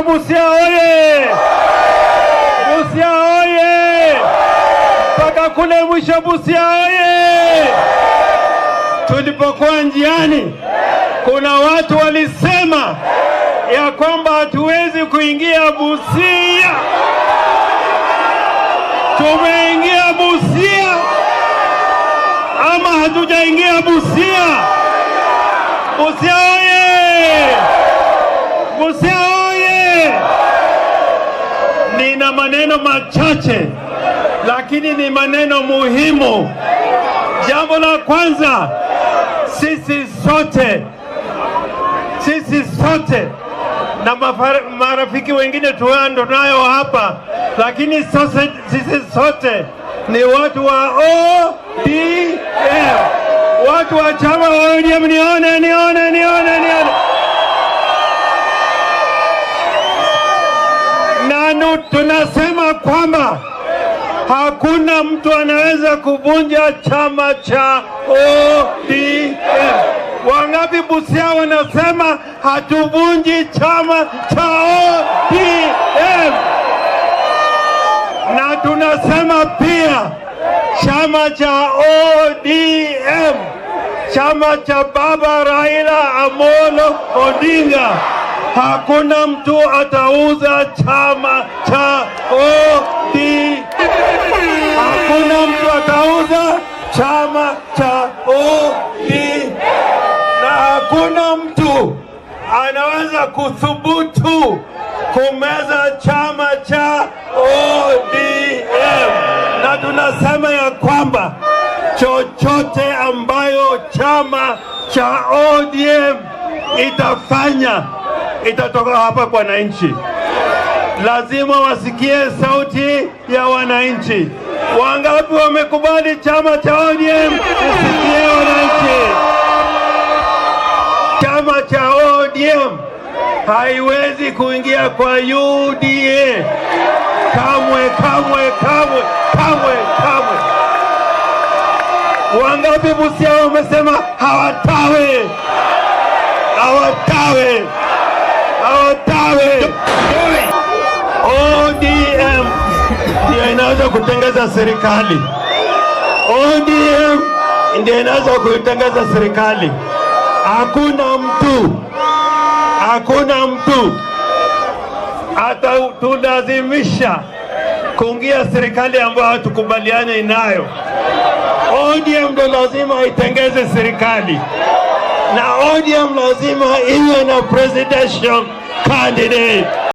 Busia oye! Busia oye! Mpaka kule mwisho Busia oye! Tulipokuwa njiani, kuna watu walisema ya kwamba hatuwezi kuingia Busia. Tumeingia Busia ama hatujaingia Busia? Busia oye! Busia oye! Nina maneno machache lakini ni maneno muhimu. Jambo la kwanza, sisi sote na marafiki wengine tuando nayo hapa, lakini sasa sisi sote ni watu wa ODM, watu wa chama wa ODM. Nione, nione, nione, nione. Na tunasema kwamba hakuna mtu anaweza kuvunja chama cha ODM. Wangapi Busia wanasema hatuvunji chama cha ODM? Na tunasema pia chama cha ODM, chama cha Baba Raila Amolo Odinga, hakuna mtu atauza chama cha ODM. Hakuna mtu atauza chama cha ODM, na hakuna mtu anaweza kuthubutu kumeza chama cha ODM. Na tunasema ya kwamba chochote ambayo chama cha ODM itafanya itatoka hapa kwa wananchi. Lazima wasikie sauti ya wananchi. Wangapi wamekubali chama cha ODM isikie wananchi? Chama cha ODM haiwezi kuingia kwa UDA kamwe, kamwe, kamwe, kamwe, kamwe. Wangapi Busia wamesema hawatawe, hawatawe, hawatawe? ODM ndio inaweza kutengeza serikali. ODM ndio inaweza kuitengeza serikali. Hakuna mtu, hakuna mtu atatulazimisha kuingia serikali ambayo hatukubaliani nayo. ODM ndo lazima itengeze serikali na ODM lazima iwe na presidential candidate.